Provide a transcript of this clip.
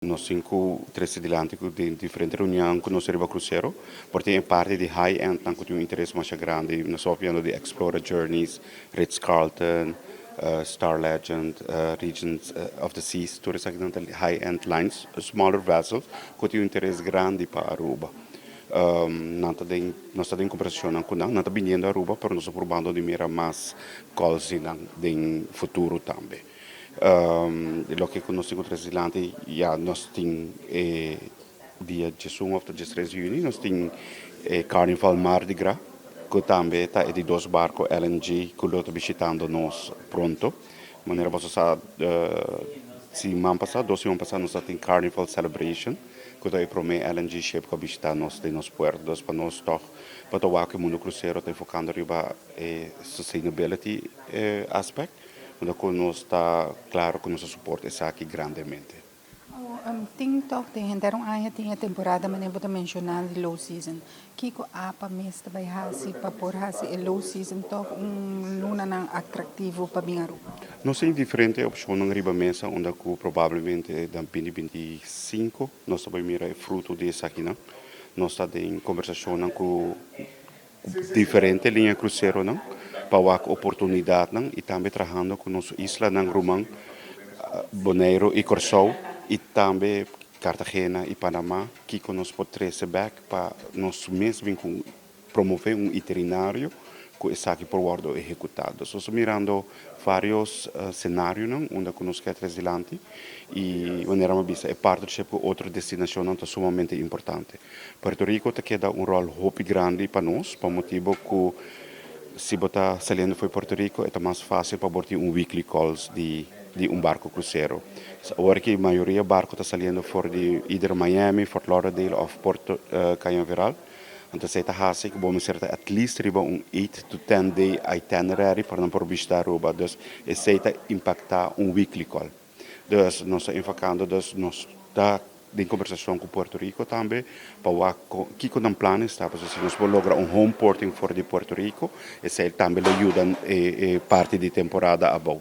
Nos tin cu trece dilanti cu den diferente reunion cu nos riba crucero, por tin e parti di high-end nan cu tin un interes masha grandi. Nos ta papiando di Explora Journeys, Ritz-Carlton, Star Legend, Regent of the Seas, tur esaki nan ta high-end lines, smaller vessels cu tin un interes grandi pa Aruba. Nan ta den, nos ta den conversacionnan cu nan, nan ta biniendo Aruba, pero nos ta probando di mira mas calls di nan den futuro tambe. Loke cu nos tin cu trece dilanti, ya nos tin e dia 11 of 13 di juni, nos tin e Carnival Mardi Gras, cu tambe ta e di dos barco LNG cu lo ta bishitando nos pronto. Manera boso sa, siman pasa, 2 siman pasa, nos tin Carnival Celebration, cu ta e prome LNG ship cu a bishita nos den nos puerto. Dus pa nos toch, pa ta cu mundo crucero ta enfocando riba e sustainability aspect, unda cu nos ta claro cu nos support esaki grandemente. Oh, tin toch den henter un aña tin e temporada manera bo ta menciona di low season. Kico APA mes ta bay hasi pa por hasi e low season toch un lunanan atractivo pa bin Aruba? Nos tin diferente opcion riba mesa unda cu probablemente den 2025 nos ta bay mira e fruto di esaki, no? Nos ta den conversacion cu diferente linea crucero, no? Pa oportunidad, no? Y tambe trahando cu nos islanan ruman, Bonaire y Corsou y tambe Cartagena y Panama, cu nos por trece back pa nos mes bin cu promove un itinerario cu esaki por wordo ehecuta. So, nos mirando varios scenario, no? Unda cu nos kier trece dilanti y manera mi a bisa, e partnership cu otro destinacion ta sumamente importante. Puerto Rico ta keda un rol hopi grandi pa nos, pa motibo cu si bo ta saliendo for di Puerto Rico, ta mas facil pa bo tin un weekly calls di un barco crucero. Awor cu mayoria barco ta saliendo for di either Miami, Fort Lauderdale of Porto Cañaveral. Anto, esey ta hasi cu bo mester at least riba un 8 to 10 day itinerary pa nan por bishita Aruba. Dus esey ta impacta un weekly call. Dus nos ta enfocando, dus nos ta den conversacion cu Puerto Rico tambe, pa kico nan plan ta, pa si nos logra un home porting for di Puerto Rico, esey tambe lo yuda parti di temporada abou.